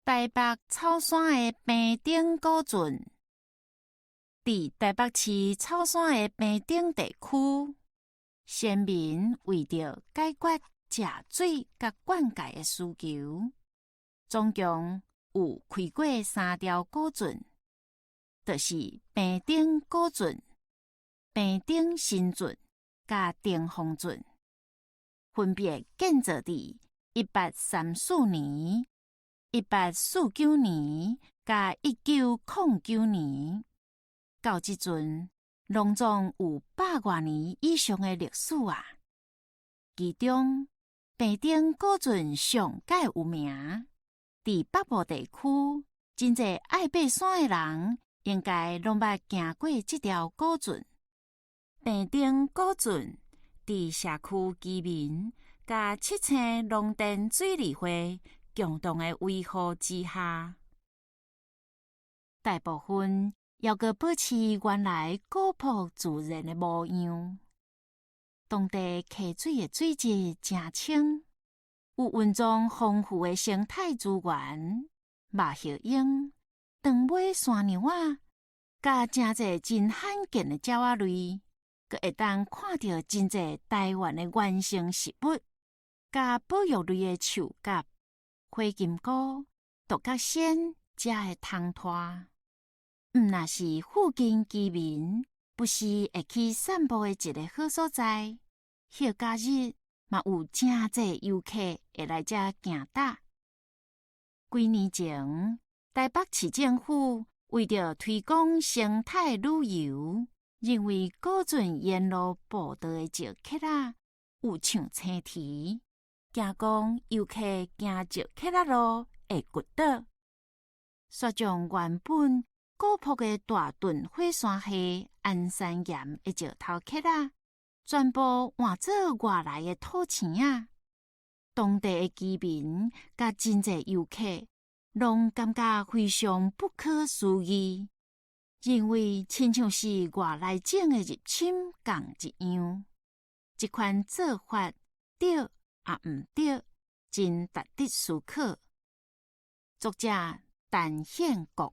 台北草山的平頂古圳，佇台北市草山的平頂地區，先民為著解決食水佮灌溉的需求，總共有開過三條古圳，就是平頂古圳、平頂新圳佮登峰圳，分別建造佇1834年、1849年佮1909年，到這陣，攏總有百外年以上的歷史啊。其中，平頂古圳上蓋有名，佇北部地區，真濟愛爬山的人，應該攏捌行過這條古圳。平頂古圳佇社區居民佮七星農田水利會共同的維護之下，大部分猶閣保持原來古樸自然的模樣。當地溪水的水質誠清，有蘊藏豐富的生態資源，肉葉鶯、長尾山羊仔，佮誠濟真罕見的鳥仔類，閣會當看著真濟台灣的原生植物，佮保育類的樹蛤、火金菇、獨角仙遮的通脫。毋若是附近居民不時會去散步的一个好所在，歇假日嘛有誠濟遊客會來遮行踏。幾年前，台北市政府為著推廣生態旅遊，認為古圳沿路步道的石刻仔有像青苔，驚講遊客行石刻仔路會轆倒，煞將原本古樸的大屯火山系安山岩的石頭刻仔，全部換做外來的土墘仔。當地的居民佮真濟遊客，攏感覺非常不可思議，認為親像是外來種的入侵仝一樣。這款做法對抑毋對，真值得思考。作者陳憲國。